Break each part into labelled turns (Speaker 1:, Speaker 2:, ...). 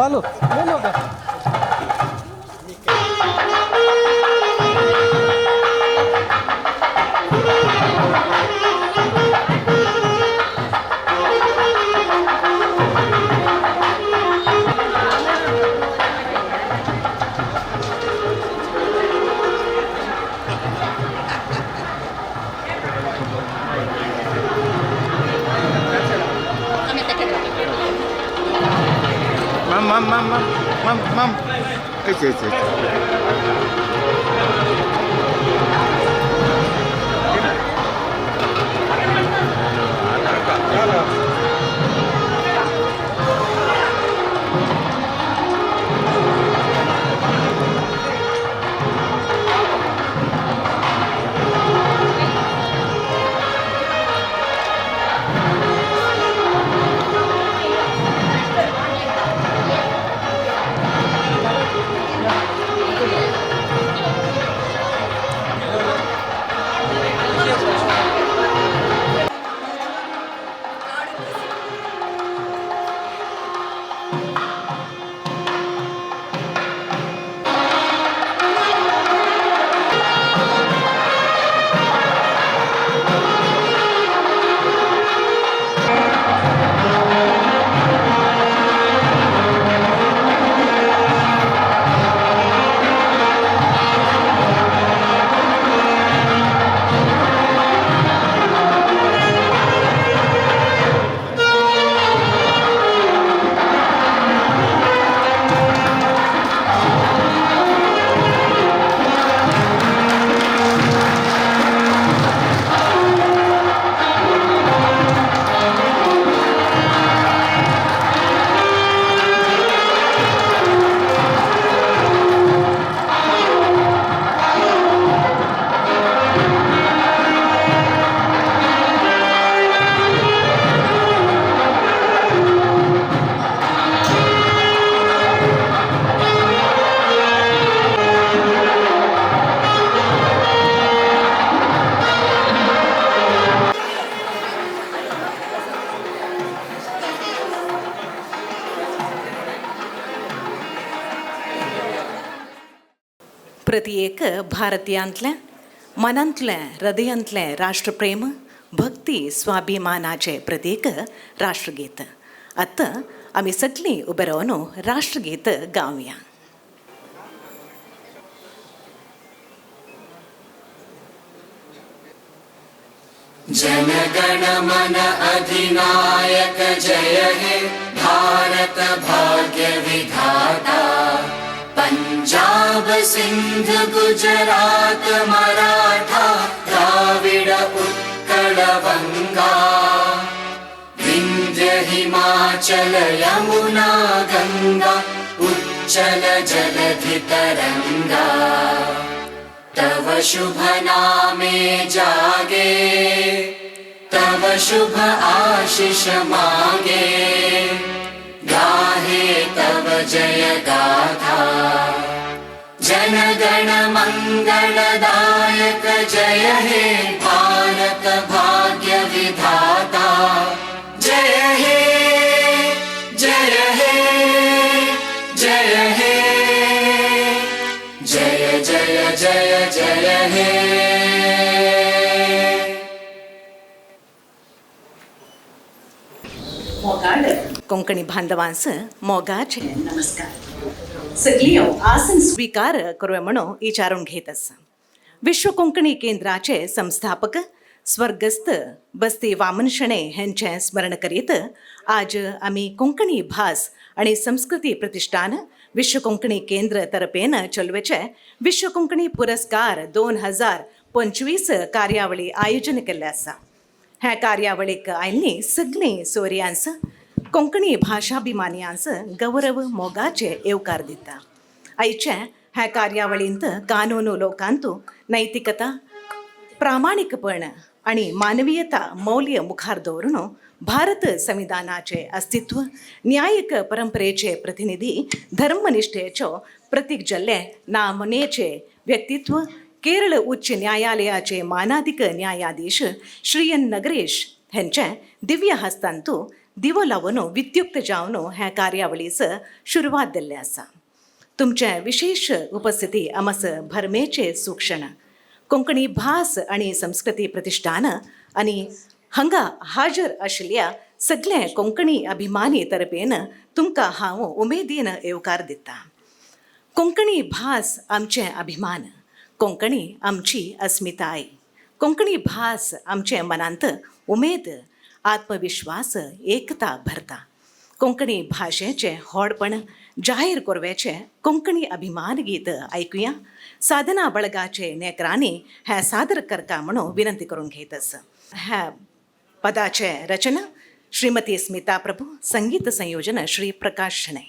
Speaker 1: उठा लो, ले लो का।
Speaker 2: Ma'am, ma'am, ma'am, ma'am, ma'am, ma'am. ऐसे ऐसे ऐसे।
Speaker 3: प्रति एक भारतीयांतलें मनांतलें हृदयांतलें राष्ट्रप्रेम भक्ती स्वाभिमानाचें प्रतीक राष्ट्रगीत. आतां आमी सगळीं उबे रावन राष्ट्रगीत गावया.
Speaker 4: जनगण मन अधिनायक जय हे भारत भाग्य विधाता. पंजाब सिंध गुजरात मराठा द्राविड उत्कल बंगा. विंध्य हिमाचल यमुना गंगा उच्चल जलधि तरंगा. तव शुभ नामे जागे तव शुभ आशीष मागे. गाहे तव जय गाथा. जनगण मंगलदायक जय हे भारत भाग्य विधाता. जय हे जय हे जय हे जय जय जय जय हे.
Speaker 3: मोगाळ कोंकणी बांधवांस मोगाचे नमस्कार. सगळीं आसन स्वीकार करूया म्हणून विचारून घेत आसा. विश्व कोंकणी केंद्राचे संस्थापक स्वर्गस्थ बस्ती वामन शणै हेंचें स्मरण करीत आज आमी कोंकणी भास आनी संस्कृती प्रतिश्ठान विश्व कोंकणी केंद्र तर्फेन चलवेचे विश्व कोंकणी पुरस्कार 2025 कार्यावळी आयोजन केल्लें आसा. ह्या कार्यावळीक आयिल्लीं सगळीं सोर्यांस कोंकणी भाशाभिमानियांस गौरव मोगाचे येवकार दिता. आयचे ह्या कार्यावळींत कानून लोकांतू नैतिकता, प्रामाणीकपण आनी मानवीयता मौल्य मुखार दवरून भारत संविधानाचे अस्तित्व, न्यायिक परंपरेचे प्रतिनिधी, धर्मनिष्ठेचो प्रतीक जाल्ले नामनेचे व्यक्तित्व, केरळ उच्च न्यायालयाचे मानादीक न्यायाधीश श्री एन नगरेश हेंचे दिव्य हस्तांतू दिवो लावन विद्युक्त जावन ह्या कार्यावळीच सुरवात दिल्ली आसा. तुमचे विशेष उपस्थिती आमस भरमेचे सुक्षण. कोंकणी भास आनी संस्कृती प्रतिश्ठान आनी हांगा हाजर आशिल्ल्या सगळे कोंकणी अभिमानी तर्फेन तुमकां हांव उमेदीन येवकार दिता. कोंकणी भास आमचें अभिमान, कोंकणी आमची अस्मिताय, कोंकणी भास आमचे मनांत उमेद, आत्मविश्वास, एकता भरता. कोंकणी भाशेचें व्हडपण जाहीर करवेचें कोंकणी अभिमान गीत आयकुया. साधना बळगाचे नेकरांनी हें सादर करता म्हणून विनंती करून घेत आसा. ह्या पदाचे रचना श्रीमती स्मिता प्रभू, संगीत संयोजन श्री प्रकाश शणै.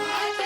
Speaker 4: मातृभाषा.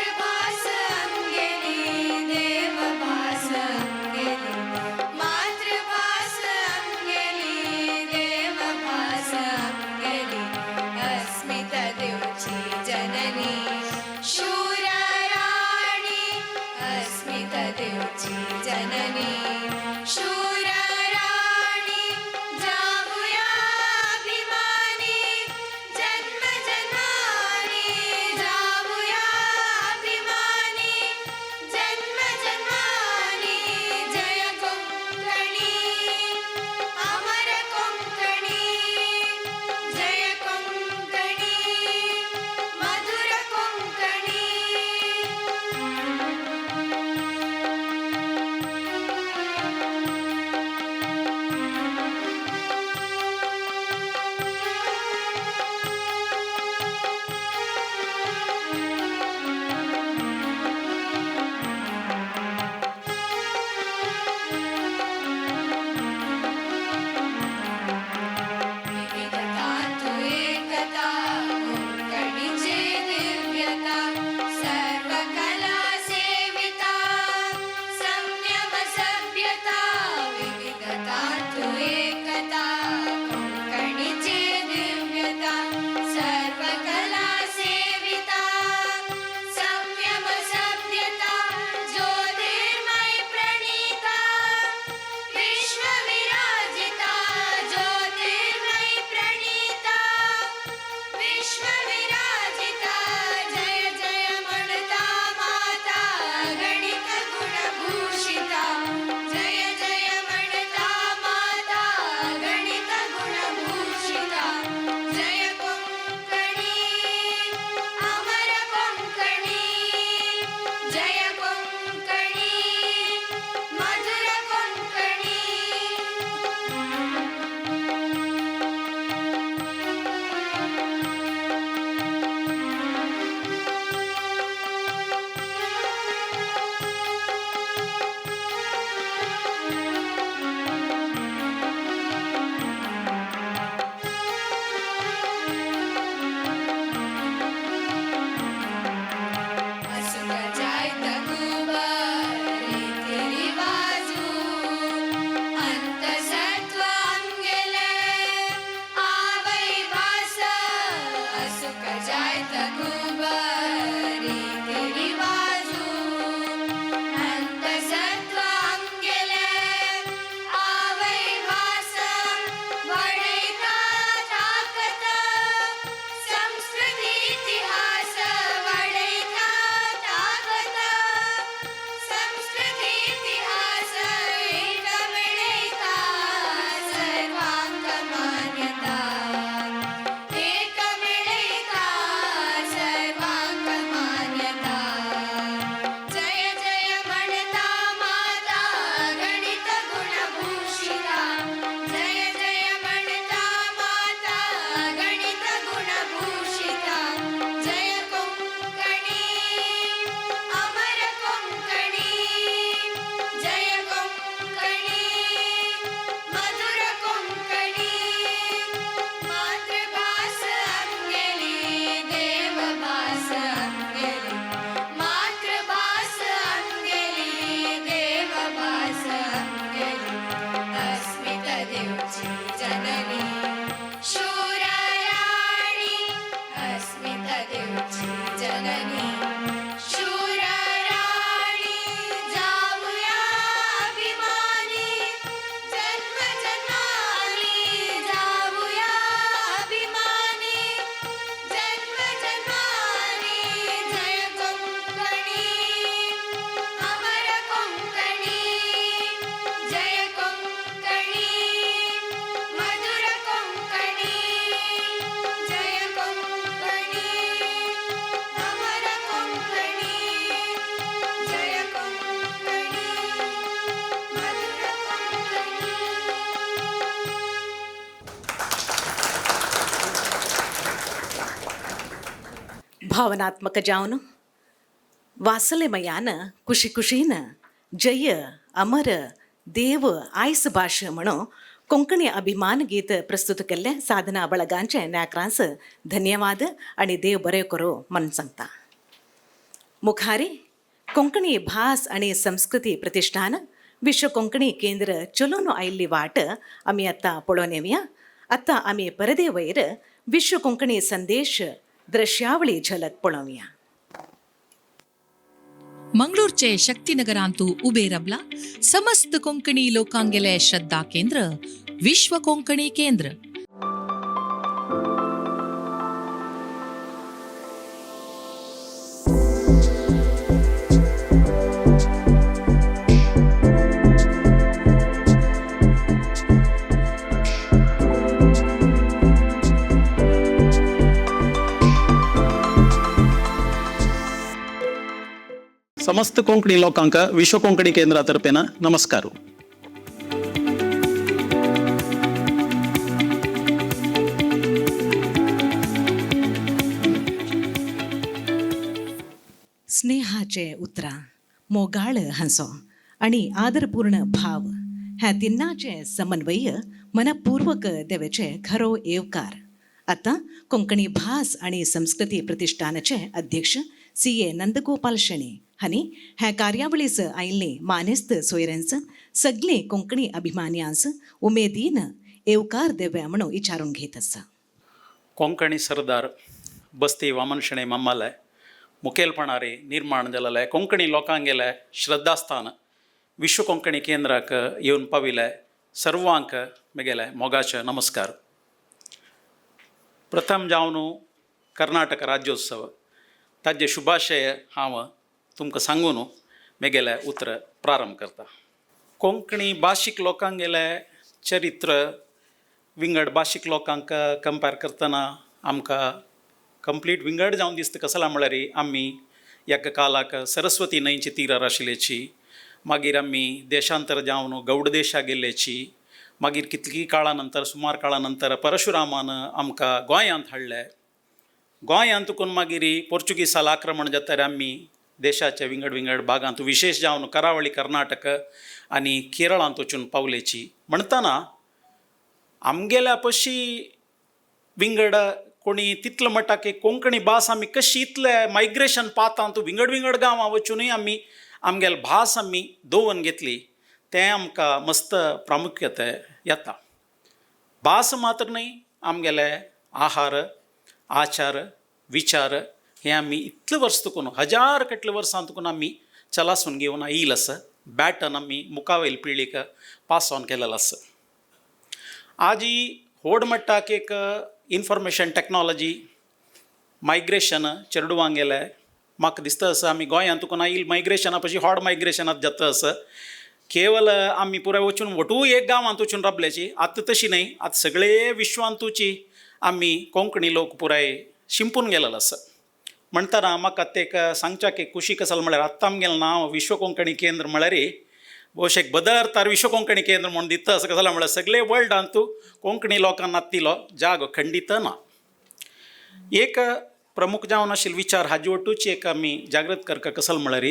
Speaker 3: भावनात्मक जावन वासलेमयान कुशी कुशीन जय अमर देव आयस भाश म्हणून कोंकणी अभिमान गीत प्रस्तुत केल्ले साधना बळगांचे नाकरांस धन्यवाद आणि देव बरें करो म्हण सांगता. मुखारी कोंकणी भास आणि संस्कृती प्रतिष्ठान विश्व कोंकणी केंद्र चलून आयिल्ली वाट आमी आतां पळोवन येवया. आतां आमी परदे वयर विश्व कोंकणी संदेश दृश्यावळी झलक पळोवया.
Speaker 1: मंगळूरचे शक्तिनगरांतु उबे रबला समस्त कोंकणी लोकांगेले श्रद्धा केंद्र विश्व कोंकणी केंद्र.
Speaker 5: समस्त कोंकणी लोकांक विश्व कोंकणी केंद्रा तर्फेन नमस्कार.
Speaker 3: स्नेहाचे उतरां, मोगाळ हांसो आनी आदरपूर्ण भाव ह्या तिन्नाचे समन्वय मनपूर्वक देवेचे खरो येवकार. आतां कोंकणी भास आनी संस्कृती प्रतिष्ठानाचे अध्यक्ष सी.ए. नंदगोपाल शेणी हांणी ह्या कार्यावळीस आयिल्ली मानेस्त सोयऱ्यांच सगळे कोंकणी अभिमान्यांस उमेदीन येवकार देव्या म्हणून विचारून घेत आसा.
Speaker 5: कोंकणी सरदार बस्ती वामन शणै मम्माले मुखेलपणारे निर्माण जालेले कोंकणी लोकांगेले श्रद्धास्थान विश्व कोंकणी केंद्राक येवन पाविले सर्वांक मेगेले मोगाचे नमस्कार. प्रथम जावन कर्नाटक राज्योत्सव ताजे शुभाशय हांव तुमकां सांगून मेगेले उतर प्रारंभ करता. कोंकणी भाशीक लोकांगेले चरित्र विंगड भाशीक लोकांक कंपेर करतना आमकां कंप्लीट विंगड जावन दिसता. कसला म्हळ्यार आमी एका कालाक सरस्वती न्हंयची तिरार आशिल्ल्याची, मागीर आमी देशांतर जावन गौड देशा गेल्ल्याची, मागीर कितली काळा नंतर सुमार काळा नंतर परशुरामान आमकां गोंयांत हाडले. गोंयांत तुकून मागीर पोर्चुगीसाल आक्रमण जाता आमी देशाच्या विंगड विंगड भागांत विशेष जावन करावळी कर्नाटक आनी केरळांत वचून पावलेची. म्हणटना आमगेल्या पशी विंगड कोणी तितलो म्हणटा की कोंकणी भास आमी कशी इतले मायग्रेशन पातांत विंगड विंगड गांवां वचुनूय आमी आमगेले भास आमी दवरून घेतली तें आमकां मस्त प्रामुख्यते येता. भास मात्र न्हय, आमगेले आहार आचार विचार हे आमी इतले वर्स तुकून हजार कितले वर्सां तुकून आमी चलासून घेवन येयल आसा. बॅटन आमी मुखावयले पिळीक पास ऑन केलेलो आसा. आजी व्हड म्हणटा की एक इन्फॉर्मेशन टॅक्नॉलॉजी मायग्रेशन चेडवांगेले म्हाका दिसता आसा आमी गोंयांत तुकून आयल मायग्रेशना पशी हॉड मायग्रेशनात जाता आसा. केवल आमी पुराय वचून वटू एक गांवांत वचून राबल्याची आतां तशी न्हय. आतां सगळे विश्वांतूची आमी कोंकणी लोक पुराय शिंपून गेलेलो आसा. म्हणटना म्हाका ते सांगच्या की खुशी कसल म्हळ्यार आत्तां आमगेलें नांव विश्व कोंकणी केंद्र म्हळ्यार भोवशेक बदर तार विश्व कोंकणी केंद्र म्हूण दिता असो कसो म्हळ्यार सगळे वर्ल्डांत कोंकणी लोकांना तिलो जागो खंडीत ना. एक प्रमुख जावन आशिल्लो विचार हाजे वटूची एक आमी जागृत करका कसल म्हळ्यार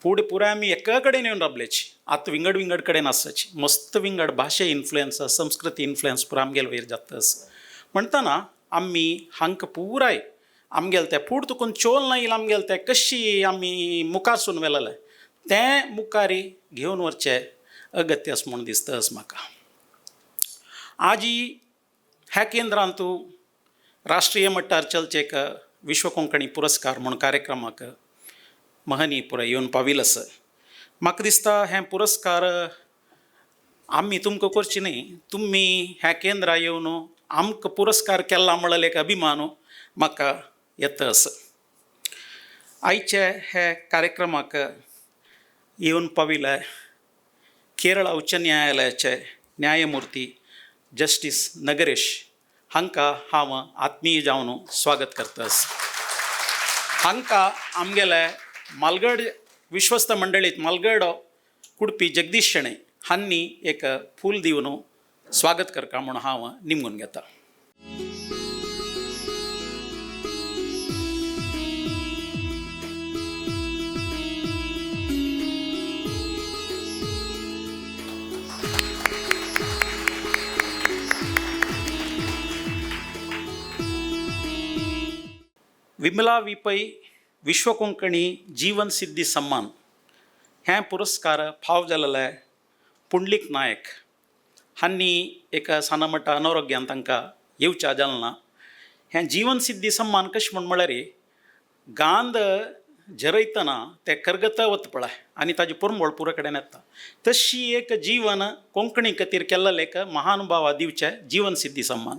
Speaker 5: फुडें पुराय आमी एका कडेन येवन राबल्याची आतां विंगड विंगड कडेन आसाची मस्त विंगड भाशे इन्फ्लुयन्स संस्कृती इन्फ्लुयन्स पुराय आमगेले वयर जाता आसा. म्हणटना आमी हांकां पुराय आमगेले तें फूड तुकून चोल ना येयला आमगेले तें कशी आमी मुखारसून व्हेलेलें तें मुखारी घेवन वचचें अगत्य आसा म्हूण दिसता आसा म्हाका. आजी ह्या केंद्रांतू राष्ट्रीय मट्टार चलचे एक विश्व कोंकणी पुरस्कार म्हूण कार्यक्रमाक महनी पुराय येवन पाविल आसा. म्हाका दिसता हें पुरस्कार आमी तुमकां करची न्हय, तुमी ह्या केंद्रा येवन आमकां पुरस्कार केला म्हणलें एक अभिमान म्हाका येता आसा. आयचे हे कार्यक्रमाक येवन पाविल्ले केरळ उच्च न्यायालयाचे न्यायमूर्ती जस्टीस नगरेश हांकां हांव आत्मीय जावन स्वागत करता. हांकां आमगेले मालगड विश्वस्त मंडळीत मालगड कुडपी जगदीश शणै हांणी एक फूल दिवन स्वागत करता म्हूण हांव निमगून घेता. विमला वी पै विश्व कोंकणी जीवन सिद्धी सम्मान हें पुरस्कार फाव जालेले पुंडलीक नायक हांणी एक सानामठा अनारोग्यान तांकां येवच्या जालें ना. हें जीवन सिद्धी सम्मान कशें म्हूण म्हळ्यार गांध झरयतना तें करगत वता पळय आनी ताजी पुरमोळ पुरो कडेन येता, तशी एक जीवन कोंकणी खातीर केल्लें एक महानुभावा दिवचें जीवन सिद्धी सम्मान.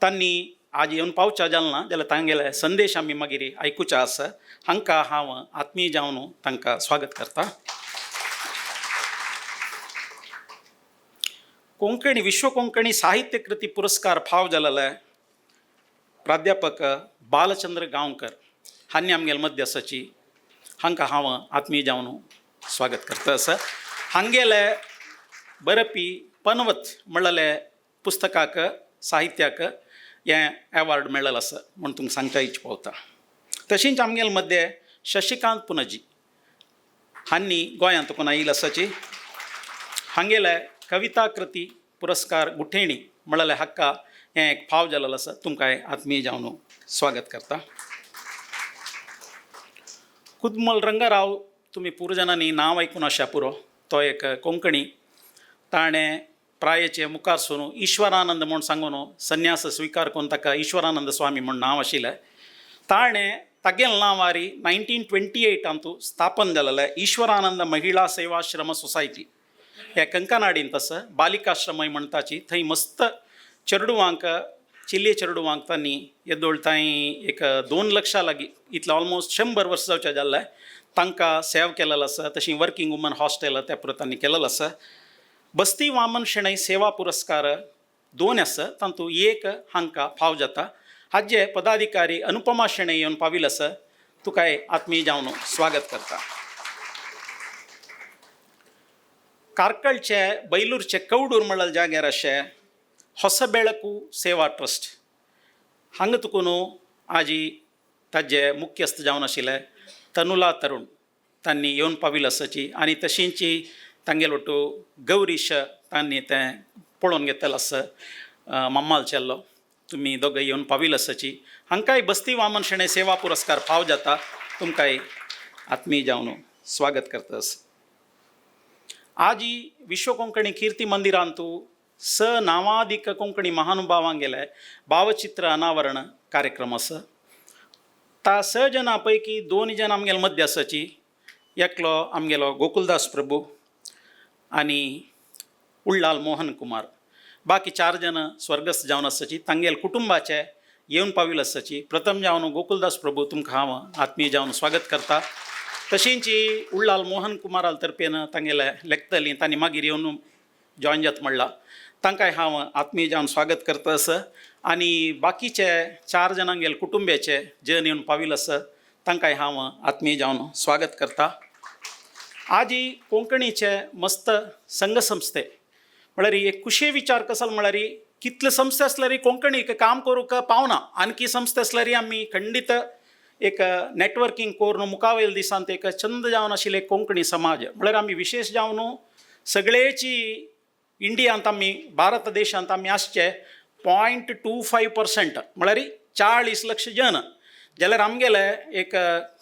Speaker 5: तांणी आज येवन पावच्या जालें ना जाल्यार तांगेले संदेश आमी मागीर आयकुचे आसा. हांकां हांव आत्मीय जावन तांकां स्वागत करता. कोंकणी विश्व कोंकणी साहित्य कृती पुरस्कार फाव जालेले प्राध्यापक बालचंद्र गांवकर हांणी आमगेले मध्य आसाची, हांकां हांव आत्मीय जावन स्वागत करता आसा. हांगेले बरपी पनवत म्हणलेले पुस्तकाक साहित्याक हें एवॉर्ड मेळ्ळें आसा म्हूण तुमकां सांगच्या इच पावता. तशींच आमगेले मदें शशिकांत पुनजी हांणी गोंयांत तुका आयिल्लो आसाची, हांगेले कविता कृती पुरस्कार गुठेणी म्हणलेले हक्का हें एक फाव जालेलो आसा. तुमकां आत्मीय जावन स्वागत करता. कुदमल रंगराव तुमी पुरजनांनी नांव आयकून आशा पुरो, तो एक कोंकणी, ताणें प्रायेचे मुखार सरून ईश्वरानंद म्हूण सांगून संन्यास स्विकार करून ताका ईश्वरानंद स्वामी म्हूण नांव आशिल्लें. ताणें तागेलें नांव आरी 1928 स्थापन जालेलें ईश्वरानंद महिळा सेवाश्रम सोसायटी हे कंकनाडींत आसा, बालिकाश्रमय म्हणटाची. थंय मस्त चेडवांक चिल्ले चेडवांक तांणी येदोळ थंय एक 2 लक्षां लागीं इतलें ऑलमोस्ट 100 वर्सां जावचें जाल्लें तांकां सेव केलेलो आसा. तशी वर्किंग वुमन हॉस्टेल त्या पुरो तांणी केलेलो आसा. बस्ती वामन शेणै सेवा पुरस्कार 2 आसा, तातूंत एक हांकां फाव जाता. हाजे पदाधिकारी अनुपमा शेणै येवन पाविल्लो आसा, तुकाय आत्मीय जावन स्वागत करता. कार्कळचे बैलूरचे कवडूर म्हणलेल्या जाग्यार अशें होसबेळकू सेवा ट्रस्ट हांगा तुका न्हू आजी ताजे मुख्यस्थ जावन आशिल्ले तनुला तरुण तांणी येवन पाविल्लो आसाची आनी तशींची तांगेलो वटू गौरीश तांणी तें पळोवन घेतलें आसा मम्माल चेल्लो तुमी दोगांय येवन पाविल्लो आसाची. हांकांय बस्ती वामन शेणै सेवा पुरस्कार फाव जाता. तुमकांय आत्मीय जावन स्वागत करता आसा. आजी विश्व कोंकणी कीर्ती मंदिरांतू 6 नावादीक कोंकणी महानुभावांगेले भावचित्र अनावरण कार्यक्रम आसा. ता 6 जणां पैकी 2 जण आमगेले मध्य आसाची, एकलो आमगेलो गोकुलदास प्रभू आनी उल्लाल मोहन कुमार, बाकी 4 जण स्वर्गस्थ जावन आसाची. तांगेले कुटुंबाचे येवन पाविल्ले आसाची. प्रथम जावन गोकुलदास प्रभू तुमकां हांव आत्मीय जावन स्वागत करता. तशींची उल्लाल मोहन कुमाराल तर्फेन तांगेले लेखतली तांणी मागीर येवन जॉयन जात म्हणलां, तांकांय हांव आत्मीय जावन स्वागत करता आसा. आनी बाकीचे 4 जाणांगेले कुटुंब्याचे जन येवन पाविल्ले आसा, तांकांय हांव आत्मीय जावन स्वागत करता. आजी कोंकणीचे मस्त संघसंस्थे म्हळ्यार एक कुशे विचार कसल म्हळ्यार कितले संस्थे आसल्यार कोंकणीक काम करूंक पावना, आणखी संस्थे आसल्यार आमी खंडीत एक नॅटवर्कींग करून मुखावयल्या दिसांत एक चंद जावन आशिल्ले कोंकणी समाज म्हळ्यार आमी विशेश जावन सगळेची इंडियांत आमी भारत देशांत आमी आसचे 0.25% म्हळ्यार 40 लक्ष जन जाल्यार आमगेले एक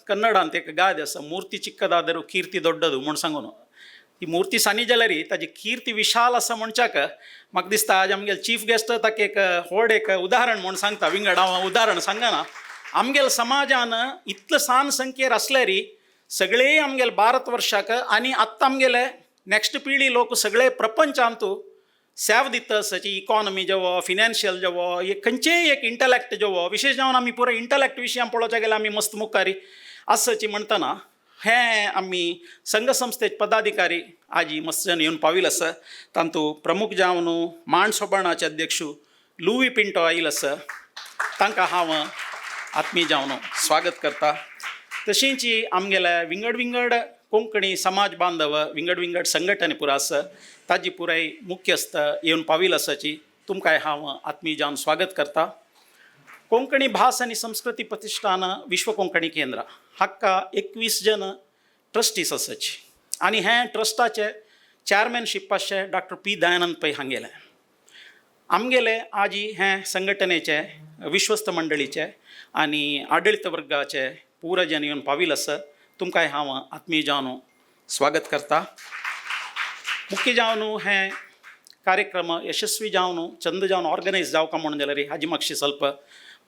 Speaker 5: कन्नडांत एक गाद आसा, मूर्ती चिक्कदादरू कीर्ती दोड्डदू म्हूण सांगून ही मूर्ती सानी जाल्यार ताजी कीर्ती विशाल आसा म्हणच्याक म्हाका दिसता आज आमगेले चीफ गेस्ट ताका एक व्हड एक उदाहरण म्हूण सांगता, विंगड हांव उदाहरण सांगना. आमगेले समाजान इतले सान संख्येर आसल्यार सगळे आमगेले भारत वर्षाक आनी आत्तां आमगेले नेक्स्ट पिढी लोक सगळे प्रपंचांत सेव दिता आसाची, इकॉनॉमी जावो फिनान्शियल जावो एक खंयचेय एक इंटलेक्ट जावो, विशेश जावन आमी पुरो इंटलेक्ट विशयान पळोवच्या गेल्यार आमी मस्त मुखारी आसाची म्हणटना हें आमी संघसंस्थेचे पदाधिकारी आजी मस्त जन येवन पाविल्ले आसा. तातूंत प्रमुख जावन मांड सोबाणाचे अध्यक्ष लुवी पिंटो आयिल्लो आसा, तांकां हांव आत्मीय जावन स्वागत करता. तशींच आमगेले विंगड विंगड कोंकणी समाज बांधव विंगड विंगड संघटने पुरो आसा ताजी पुराय मुख्यस्थ येवन पाविल्लो आसाची, तुमकांय हांव आत्मीय जावन स्वागत करता. कोंकणी भास आनी संस्कृती प्रतिश्ठान विश्व कोंकणी केंद्र हाका 21 जन ट्रस्टीस आसाची आनी हें ट्रस्टाचे चॅरमॅनशीप आसचें डॉक्टर पी दयानंद पै हांगेलें. आमगेले आजी हें संघटनेचे विश्वस्त मंडळीचे आनी आडळीत वर्गाचे पुरा जन येवन पाविल आसा. तुमकां हांव आत्मीय जावन स्वागत करता. मुख्य जावन हें कार्यक्रम यशस्वी जावन चंद जावन ऑर्गनायज जावका म्हणून जाल्यार हाजी मातशी स्वल्प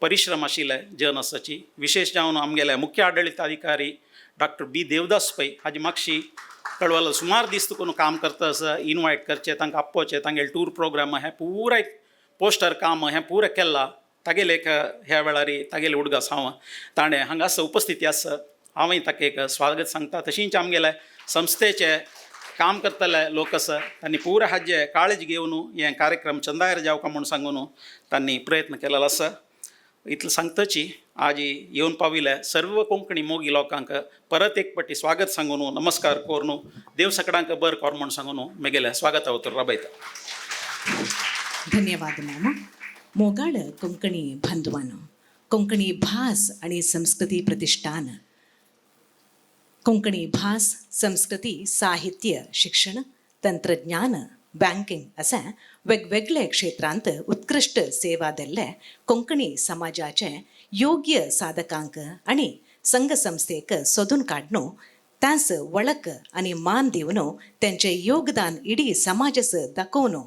Speaker 5: परिश्रम आशिल्ले जन आसाची. विशेष जावन आमगेले मुख्य आडळीत अधिकारी डॉक्टर बी देवदास पै हाजी मातशी कळवल सुमार दीस तुकून काम करता आसा. इनवायट करचें, तांकां आपोवचें, तांगेले टूर प्रोग्राम हें पुराय पोस्टर काम हें पुराय केलां. तागेले एक ह्या वेळार तागेले उडगास हांव ताणें हांगासर उपस्थिती आसा, हांवूय ताका एक स्वागत सांगता. तशींच आमगेले संस्थेचे काम करतले लोक आसा, तांणी पुराय हाजे काळजी घेवन हे कार्यक्रम चंदायर जावका म्हूण सांगून तांणी प्रयत्न केलेलो आसा. इतलें सांगतची आजी येवन पाविल्ले सर्व कोंकणी मोगी लोकांक परत एक पटी स्वागत सांगून, नमस्कार करून, देव सकडांक बर कोर म्हूण सांगून मेगेले स्वागता उतर राबयता.
Speaker 3: धन्यवाद मामा. मोगाळ कोंकणी बांधवानो, कोंकणी भास आणि संस्कृती प्रतिष्ठान कोंकणी भास, संस्कृती, साहित्य, शिक्षण, तंत्रज्ञान, बँकिंग अशा वेगवेगळ्या क्षेत्रांत उत्कृश्ट सेवा दिल्ले कोंकणी समाजाचे योग्य साधकांक आणि संघसंस्थेक सोदून काडून तांस वळख आणि मान दिवन त्यांचे योगदान इडी समाजस दाखोवन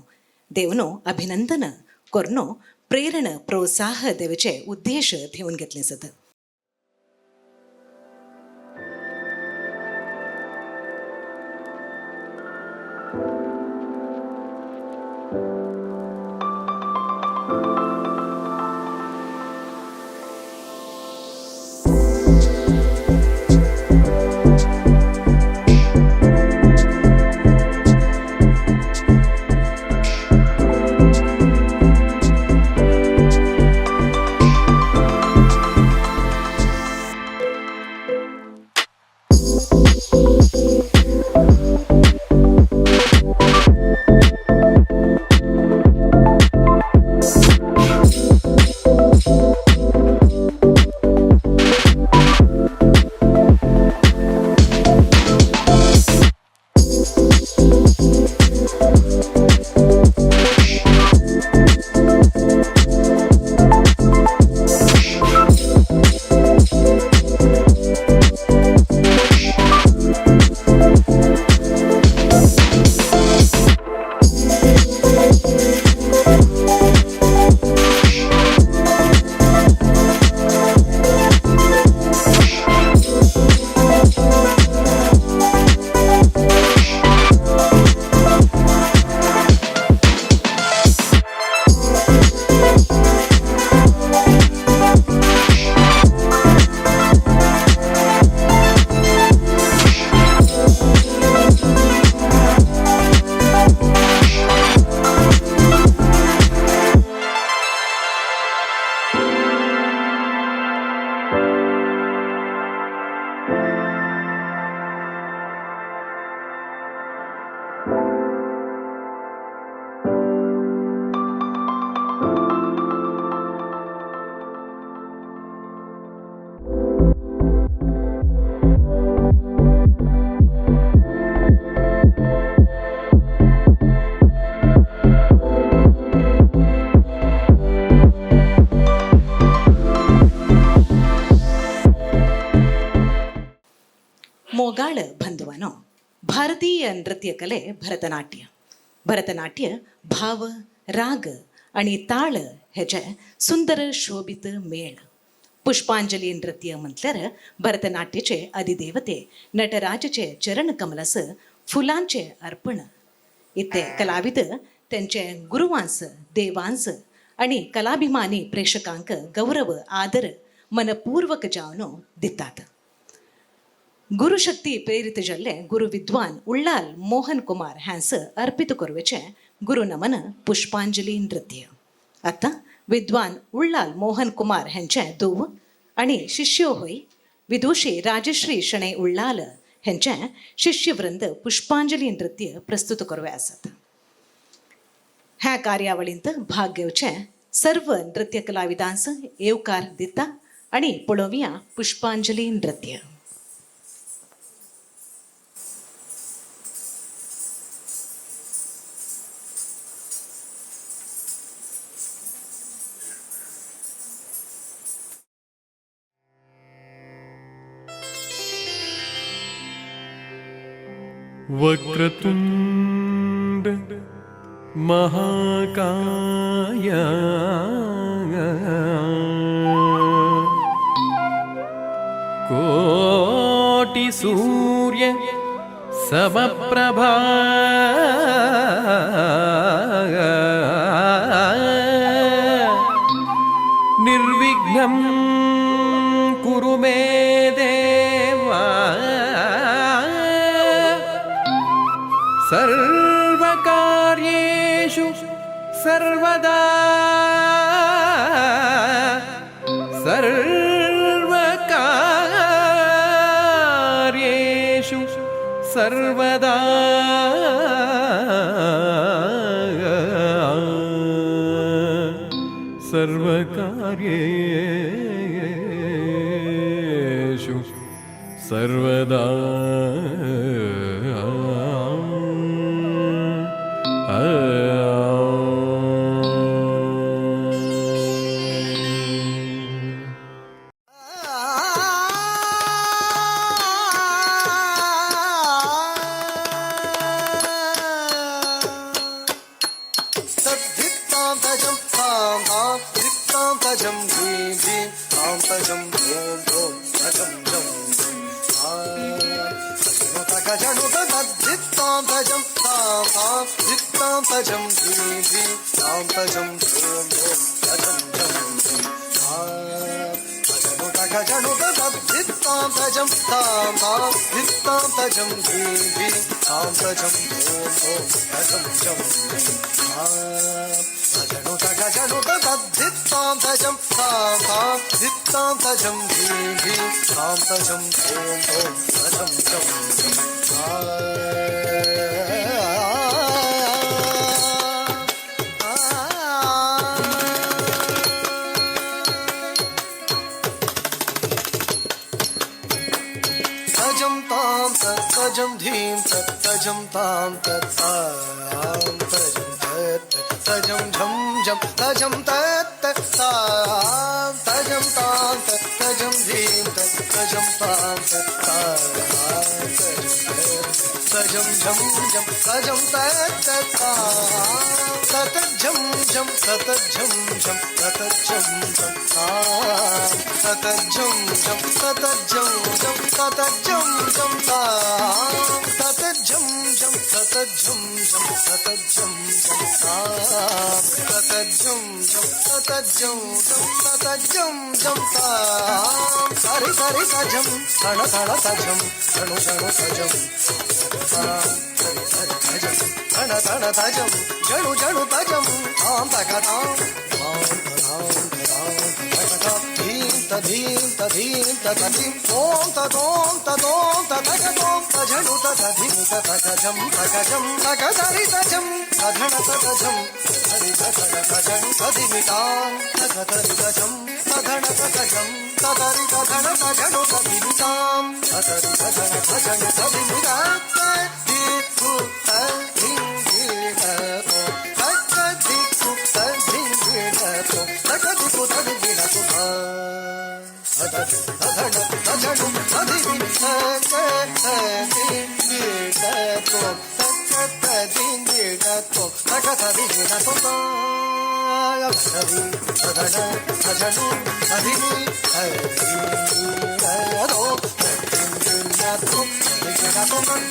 Speaker 3: देवन अभिनंदन करून प्रेरण प्रोत्साह देवचे उद्देश घेवन घेतले जाता. मोगाळ बंधुवानो, भारतीय नृत्यकले भरतनाट्य. भरतनाट्य भाव, राग आणि ताळ हेचे सुंदर शोभित मेळ. पुष्पांजली नृत्य म्हटल्यार भरतनाट्याचे अधिदेवते नटराजाचे चरण कमलस फुलांचे अर्पण. इथे कलाविद त्यांचे गुरुवांस, देवांस आणि कलाभिमानी प्रेक्षकांक गौरव, आदर मनपूर्वक जावन दितात. गुरुशक्ती प्रेरित जाल्ले गुरु विद्वान उल्लाल मोहन कुमार ह्यांस अर्पित करवेचे गुरु नमन पुष्पांजली नृत्य. आतां विद्वान उल्लाल मोहन कुमार ह्यांचे धूव आणि शिष्यो होय विदुषी राजश्री शणै उल्लाल ह्यांचे शिष्यवृंद पुष्पांजली नृत्य प्रस्तुत करवे आसात. ह्या कार्यावळींत भाग घेवचे सर्व नृत्य कलाविदांस येवकार दिता आणि पळोवया पुष्पांजली नृत्य.
Speaker 6: वक्रतुंड महाकाय कोटि सूर्य समप्रभा निर्विघ्नं कुरु मे देव सर्वकार्येषु सर्वदा सर्वकार्येषु सर्वदा सर्वकार्येषु सर्वदा
Speaker 7: तद्धितां तजं तां तां धित्तां तजं धीं धीं तां तजं धूं धूं तजं जं गजणु तद्धितां तजं तां तां धित्तां तजं धीं धीं तां तजं धूं धूं तजं जं गजणु तद्धितां तजं तां तां धित्तां तजं धीं धीं तां तजं धूं धूं तजं जं गजणु तद्धितां तजं तां तां धित्तां तजं धीं धीं तां तजं धूं धूं तजं जं तजं तां तजं धीं तजं तां तां तजं तत् तजं झं झं तजं तत् तां तजं तां तजं धीं तजं तां तां तजं झं झं तजं तत् तां तत् झं झं तत् झं झं तत् झं झं तां तत् झं झं तत् झं झं तत् झं झं तां तत् झं झं तत् झं झं तत् झं झं तां तत् झं झं तत् झं झं तत् झं झं तां सरि सरि सजं सण सण सजं सणु सणु सजं सरि सरि सजं सण सण सजं जणु जणु तजं तां तक तां तां तां तां धीं तधीं तधीं तधीं ॐ तदों तदों ततगतों तजणु तधीं ततगजं तगजं तगसरि तजं तधण ततजं तरि तधण तजं तधिमितां तगतरि तजं तधण ततजं तदरि तधण तजणु तधिमितां तदरि तधण तजणु तधिमितां तदिकु तधिं धिणतो तदिकु तधिं धिणतो तगदिकु तदिगिणतु तधण तजणु तधिमि तगतधिं धिणतो तगतधिं धिणतो तगतधिगिणतु तधण तजणु तधिमि तधिणतो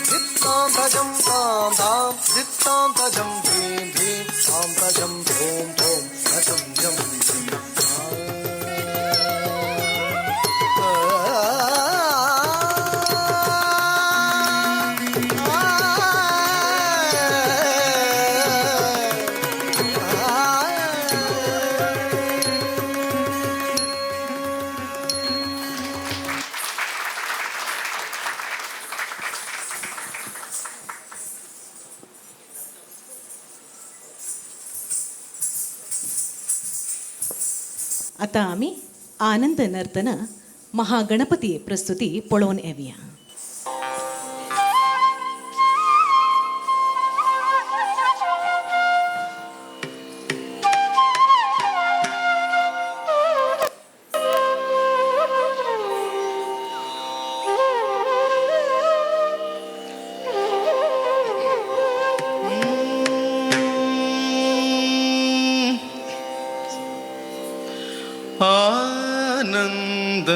Speaker 7: धित्तां तजं तां तां धित्तां तजं धीं धीं तां तजं धूं धूं तजं जं
Speaker 3: आतां आमी आनंद नर्तन महागणपती प्रस्तुती पळोवन येवया.
Speaker 7: आनन्द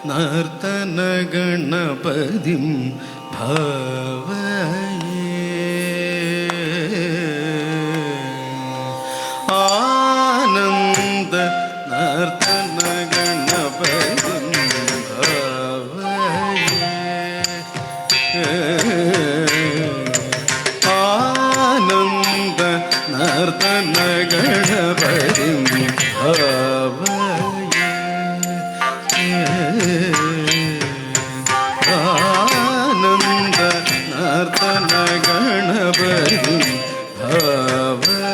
Speaker 7: नर्तन गणपतिं भावये। आनन्द नर्तन गणपतिं भावये। आनन्द नर्तन गणपतिं भावये। आनन्द नर्तन गणपतिं भावये।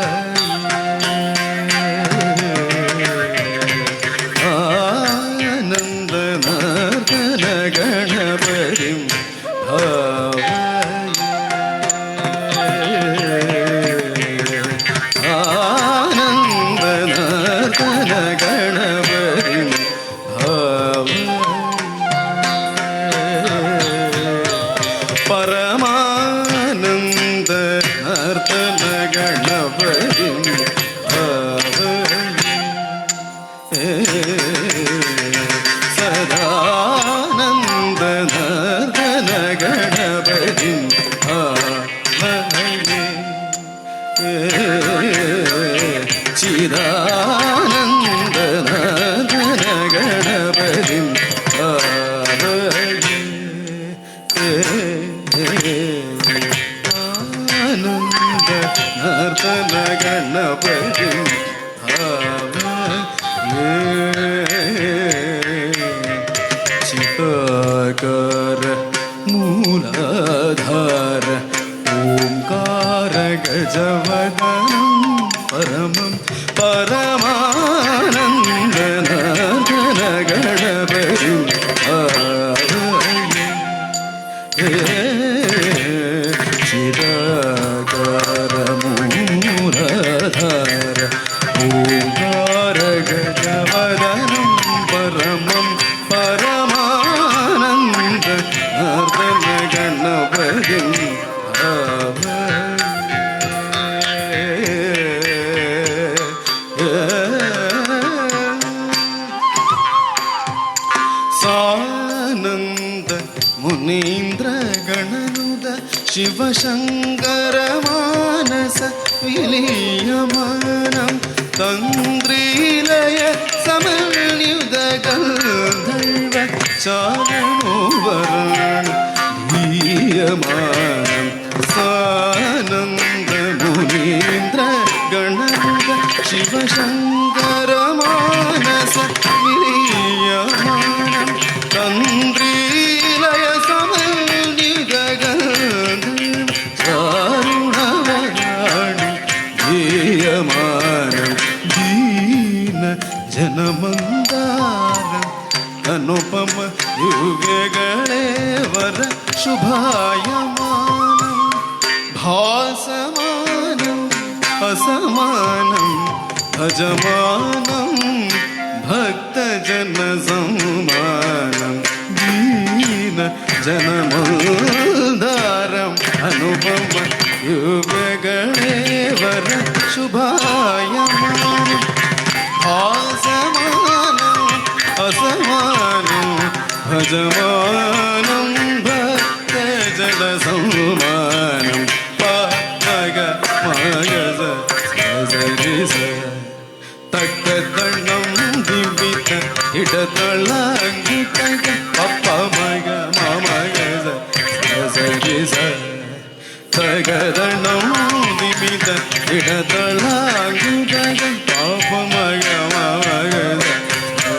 Speaker 7: आनन्द नर्तन गणपतिं भावये। आनन्द नर्तन गणपतिं भावये। परमानन्द नर्तन गणपतिं भावये। सदानन्द नर्तन गणपतिं भावये। चिदानन्द नर्तन गणपतिं भावये। आनन्द नर्तन गणपतिं भावये। चिताकार मूलाधार ओंकार गजवदनं परमं परमानन्द नर्तन गणपतिं भावये। चिदाकार मूलाधार ओंकार गजवदनं परमं परमानन्द नर्तन गणपतिं भावये। सानन्द मुनीन्द्र गणनुद शिवशङ्कर मानस विलीयमानं तन्द्रीलय समन्युत गन्धर्व चारणोवरण धीयमानं। सानन्द मुनीन्द्र गणनुद शिवशङ्कर मानस विलीयमानं तन्द्रीलय समन्वित गन्धर्व चारुणवराणि धीयमानं। दीन जनमन्दारम् अनुपम युगगणेवर शुभायमानं भासमानं असमानं भजमानं भक्तजनसम्मानं दीन जनमन्दारम् अनुपम युगगणेवर शुभायमानं भासमानं असमानं भजमानं भक्तजनसम्मानं। प ग म ग स स रि स तक्कदणं दिवित इडतळंगितग पप्प म ग म म ग स स रि स तगदणं दिवित इडतळंगितग पप्प म ग म म ग स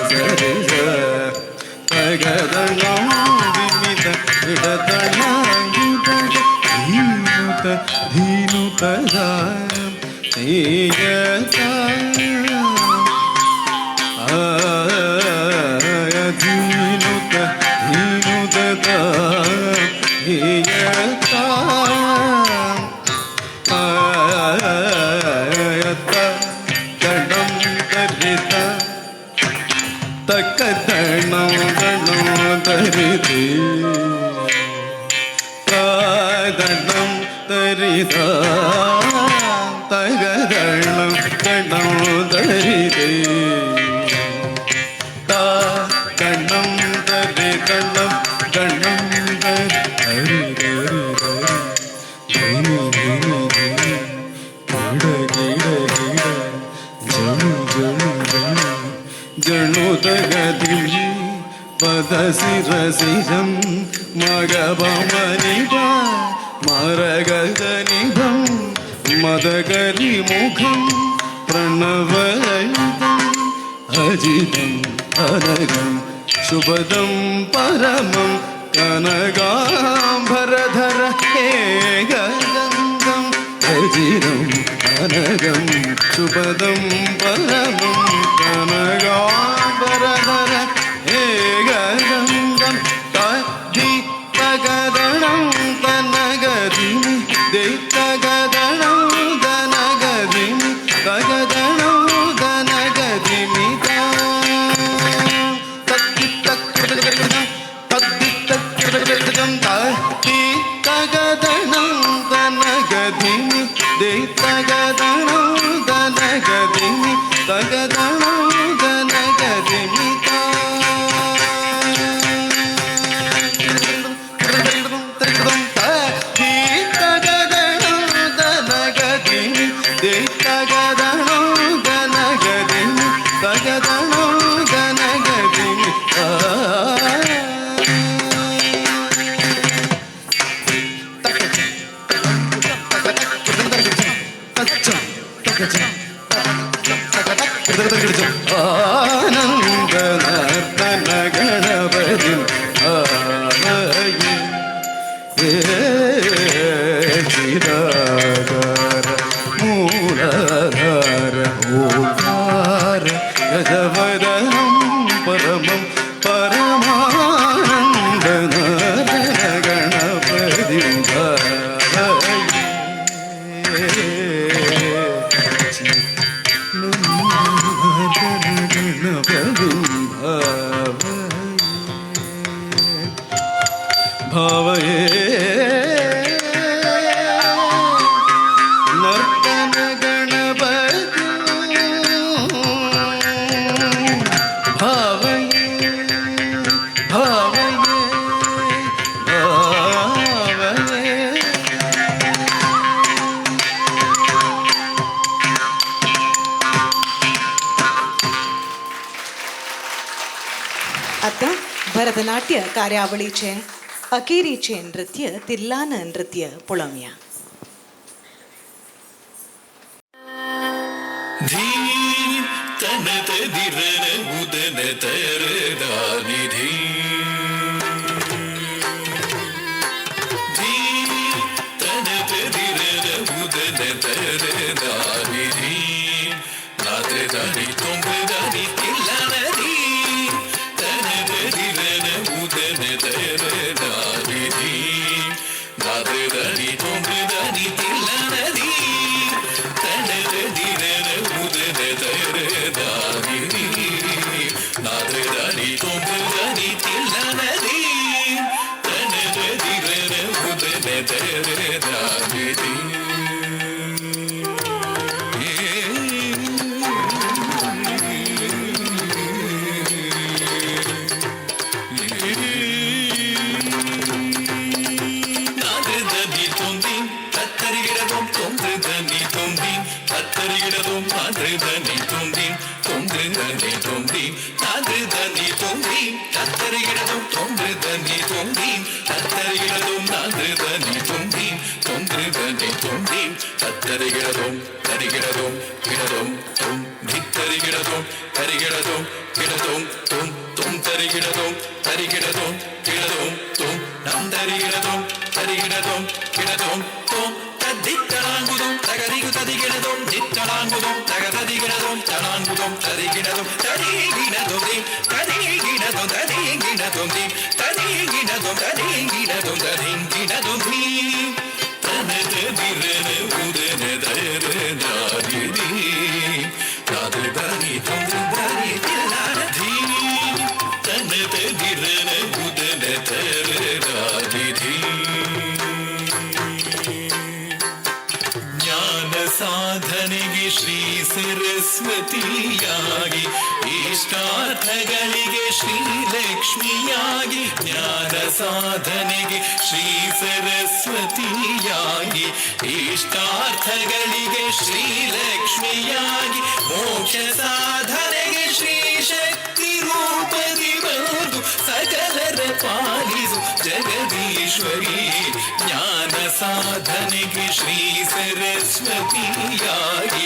Speaker 7: स रि स तगदणं दिवित इडतळंगितग धीनुत धीनुत ಧೀಯತಾ ಧೀನುತ ಧೀನುತ ಧೀಯತಾ ತಡಂ ತರಿತ ತಕ್ಕ ದಣಂ ದಣಂ ತರಿತಿ ದಣಂ ತರಿತ ತಗದಣಂ ದಣಂ ತರಿತಿ.
Speaker 8: ಗಿಡ ಗಿಡ ಗಿಡ ಜಣು ಜಣು ಜಣು ಜಣು ತಗದಿಳಿ ಪದ ಸಿರ ಸಿರಂ ಮಗ ಬಮನಿ ಬ ಮರಗದ ನಿಭಂ ಮದಗರಿ ಮುಖಂ ಪ್ರಣವಲಯಿತಂ ಅಜಿತಂ ಅನಗಂ ಶುಭದಂ ಪರಮಂ ಕನಗಾಂಬರಧರ ಏಕದಂತಂ ಅಜಿತಂ ಅನಗಂ ಶುಭದಂ ಪರಮಂ ಕನಗಾಂಬರಧರ ಏಕದಂತಂ ತದ್ಧಿ ತಗದಣಂ ತನಗದಿಮಿ ದೈತಗದಣಂ ದನಗದಿಮಿ ತಗದಣಂ ದನಗದಿಮಿ ತಗದಣಂ ದನಗದಿಮಿ ದೈತಗದಣಂ ದನಗದಿಮಿ ತಗದಣಂ ದನಗದಿಮಿ ಆನಂದ ಗಣಪತಿ ಚಿರಾಗಾರ ಮೂಲಾಧಾರ ಓಂಕಾರ ಗಜವದನಂ ಪರಮಂ ಪರಮಾನಂದ ಗಣಪತಿ ಗಣಪತಿ ಭಾವಯೇ ನರ್ತನ ಗಣಪತಿ ಭಾವಯೇ ಭಾವಯೇ ಭಾವಯೇ.
Speaker 3: आतां भरतनाट्य कार्यावळीचें अखेरीचें नृत्य तिल्लान नृत्य पळोवया.
Speaker 9: ಧೀ ತನತ ದಿರನ ಉದನ ತರದಾನಿಧಿ ಧೀ ತನತ ದಿರನ ಉದನ ತರದಾನಿಧಿ ನಾದ್ರೆ ದಾನಿ ತೊಂದ್ರೆ ದಾನಿ ತಿಲ್ಲನದಿ ತನತ ದಿರನ ಉದನ ತರದಾನಿಧಿ ನಾದ್ರೆ ದಾನಿ ತೊಂದ್ರೆ ದಾನಿ ತಿಲ್ಲನದಿ ತನತ ದಿರನ ಉದನ ತರದಾನಿಧಿ ನಾದ್ರೆ ದಾನಿ ತೊಂದ್ರೆ ದಾನಿ ತಿಲ್ಲನದಿ ತನತ ದಿರನ ಉದನ ತರದಾನಿಧಿ. நாதிருதனி தொந்தி தத்தரிகிடதும் தொன்றுதனி தொந்தி தத்தரிகிடதும் நாதிருதனி தொந்தி தொன்றுதனி தொந்தி நாதிருதனி தொந்தி தத்தரிகிடதும் தொன்றுதனி தொந்தி தத்தரிகிடதும் நாதிருதனி தொந்தி தொன்றுதனி தொந்தி தத்தரிகிடதும் தரிகிடதும் கிடதும் தும் தித்தரிகிடதும் தரிகிடதும் கிடதும் தும் தும் தரிகிடதும் தரிகிடதும் கிடதும் தும் நம் தரிகிடதும் தரிகிடதும் கிடதும் தும் தத்தித்தளாங்குதும் தகதிகு ததிகிடதும் தித்தளாங்குதும் தகததிகிடதும் தளாங்குதும் தரிகிடதும் தரிகிடதும் தி தரிகிடதும் தரிகிடதும் தி தரிகிடதும் தரிகிடதும் தரிங்கிடதும் தி தனது திரன உதன தரதாரிதி தாது தாரி தொன்று தாரி தில்லானதி தனது திரன உதன தரதாரிதி. ಜ್ಞಾನ ಸಾಧನೆಗೆ ಶ್ರೀ ಶ್ರೀ ಸರಸ್ವತಿಯಾಗಿ ಇಷ್ಟಾರ್ಥಗಳಿಗೆ ಶ್ರೀಲಕ್ಷ್ಮಿಯಾಗಿ ಜ್ಞಾನ ಸಾಧನೆಗೆ ಶ್ರೀ ಸರಸ್ವತಿಯಾಗಿ ಇಷ್ಟಾರ್ಥಗಳಿಗೆ ಶ್ರೀಲಕ್ಷ್ಮಿಯಾಗಿ ಮೋಕ್ಷ ಸಾಧನೆಗೆ ಶ್ರೀ ಶಕ್ತಿ ರೂಪದಿ ಬಂದು ಸಕಲರ ಪಾಲಿಸು ಜಗದೀಶ್ವರಿ. ಜ್ಞಾನ ಸಾಧನೆಗೆ ಶ್ರೀ ಸರಸ್ವತಿಯಾಗಿ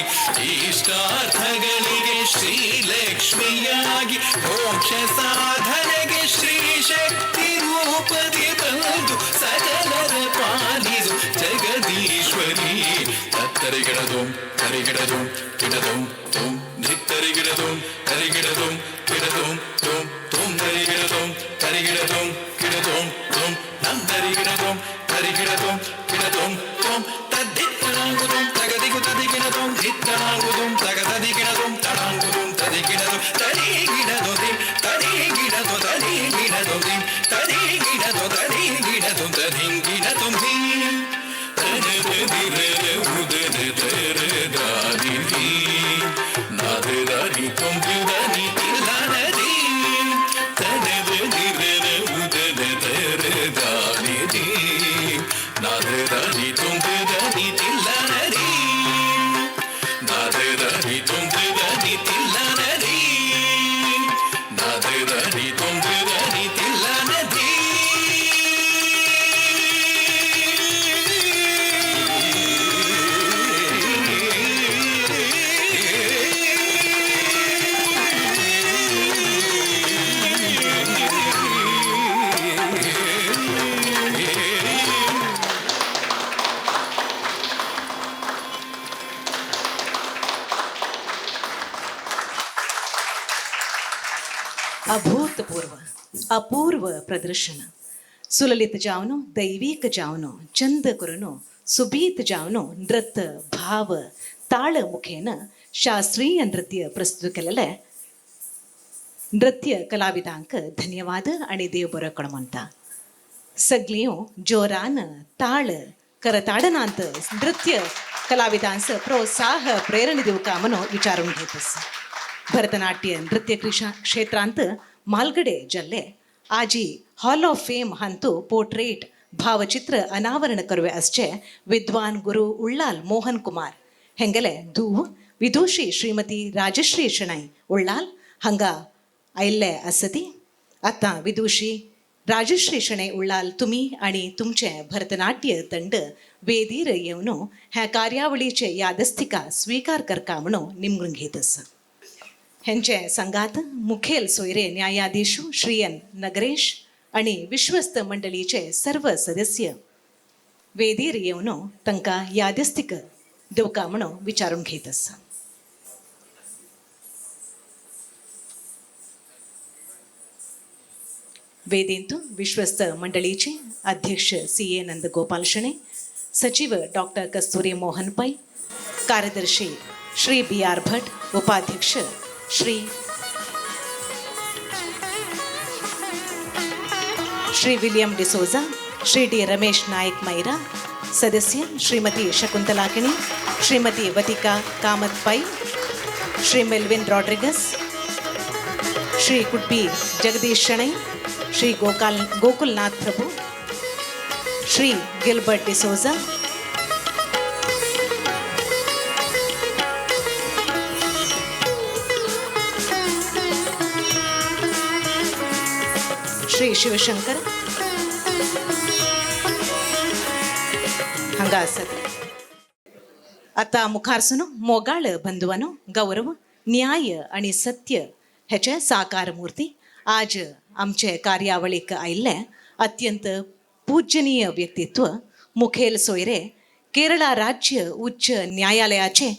Speaker 9: ಇಷ್ಟಾರ್ಥಗಳಿಗೆ ಶ್ರೀಲಕ್ಷ್ಮಿಯಾಗಿ ಮೋಕ್ಷ ಸಾಧನೆಗೆ ಶ್ರೀ ಶಕ್ತಿ ರೂಪದಿ ಬಂದು ಸಕಲರ ಪಾಲಿಸು ಜಗದೀಶ್ವರಿ. ತತ್ತರಿಗಿಡದು ತರಿಗಿಡದು ಕಿಡದು ತುಂ ಧಿತ್ತರಿಗಿಡದು ತರಿಗಿಡದು ಕಿಡದು ತುಂ ತುಂ ತರಿಗಿಡದು ತರಿಗಿಡದು ಕಿಡದು ತುಂ ನಂ ತರಿಗಿಡದು ತರಿಗಿಡದು ಕಿಡದು ತುಂ ತದ್ಧಿತ್ತಣಾಂಗುದುಂ ತಗದಿಗು ತದಿಗಿಡದು ಧಿತ್ತಣಾಂಗುದುಂ ತಗತದಿಗಿಡದು ತಣಾಂಗುದುಂ ತದಿಗಿಡದು ತರಿಗಿಡದು ದಿಂ ತರಿಗಿಡದು ತರಿಗಿಡದು ದಿಂ ತರಿಗಿಡದು ತರಿಗಿಡದು ತರಿಂಗಿಡದು ಧೀ
Speaker 3: अभूतपूर्व अपूर्व प्रदर्शन सुललित जावनो दैवीक जावनो चंद करुनो सुबीत जावनो नृत्य भाव ताळ मुखेन शास्त्रीय नृत्य प्रस्तुत केलेले नृत्य कलाविदांक धन्यवाद आणि देव बरो कोण म्हणता. सगळ्यो जोरान ताळ करताडनांत नृत्य कलाविदांस प्रोत्साह प्रेरणा दिवका म्हणून विचारून घेतस. भरतनाट्य नृत्य क्षेत्रांत मालगडे जल्ले आजी हॉल ऑफ फेम हांतू पोर्ट्रेट भावचित्र अनावरण करवे आसचे विद्वान गुरु उल्लाल मोहन कुमार हेंगेले धूव विदुषी श्रीमती राजश्री शणै उल्लाल हांगा आयिल्ले आसती. आतां विदुषी राजश्री शणै उल्लाल तुमी आनी तुमचे भरतनाट्य तंड वेदीर येवन ह्या कार्यावळीचे यादस्तिका स्वीकार करका म्हणून निमगून घेत आसा. हेंचे संगात मुखेल सोयरे न्यायाधीश श्री एन नगरेश आनी विश्वस्त मंडळीचे सर्व सदस्य वेदीर येवन तांकां यादस्तीक दिवका म्हणून विचारून घेत आसा. वेदींत विश्वस्त मंडळीचे अध्यक्ष सी ए नंदगोपाल शणै, सचिव डॉक्टर कस्तुरी मोहन पै, कार्यदर्शी श्री बी are Bhat, उपाध्यक्ष श्री श्री विलियम डिसोजा, श्री डी रमेश नायक मैरा, सदस्य श्रीमती शकुंतला किणी, श्रीमती वतिका कामत पै, श्री मेल्विन रॉड्रिगस, श्री कुड्बी जगदीश शणै, श्री गोकुलनाथ प्रभु, श्री गिलबर्ट डिसोजा, श्री शिवशंकर हांगा आसात. आतां मुखार मोगाळ बंधुवानो गौरव न्याय आनी सत्य हेचे साकार मूर्ती आज आमचे कार्यावळीक आयिल्ले अत्यंत पूजनीय व्यक्तित्व मुखेल सोयरे केरळा राज्य उच्च न्यायालयाचे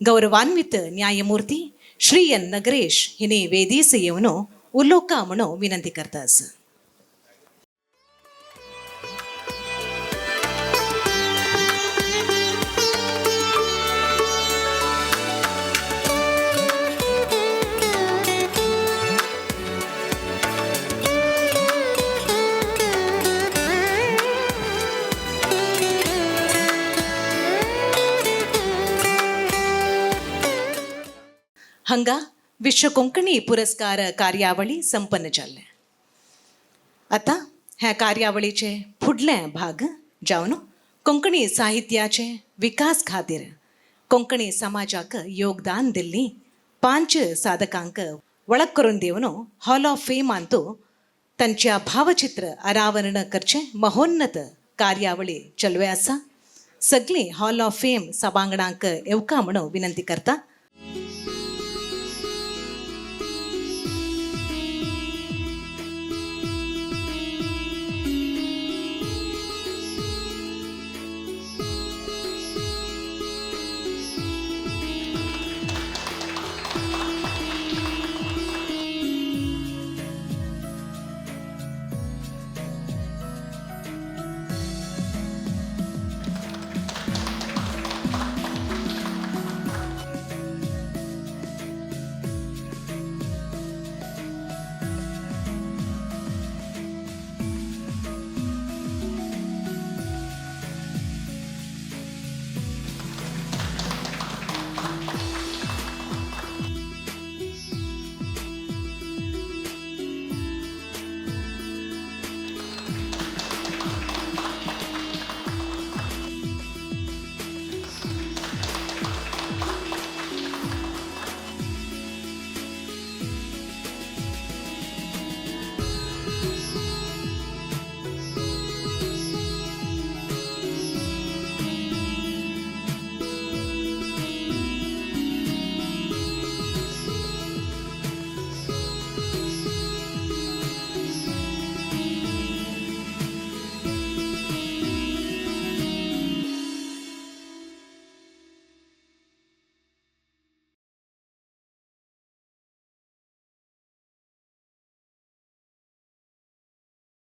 Speaker 3: गौरवान्वित न्यायमूर्ती श्री एन नगरेश हिने वेदीस येवन उलोवका म्हणून विनंती करता आसा. हांगा विश्व कोंकणी पुरस्कार कार्यावळी संपन्न जाल्लें. आतां ह्या कार्यावळीचे फुडले भाग जावन कोंकणी साहित्याचे विकास खातीर कोंकणी समाजाक योगदान दिल्ली 5 साधकांक वळख करून दिवन हॉल ऑफ फेमांतू तांच्या भावचित्र अनावरण करचें महोन्नत कार्यावळी चलवे आसा. सगळीं हॉल ऑफ फेम सभांगणांक येवका म्हणून विनंती करता.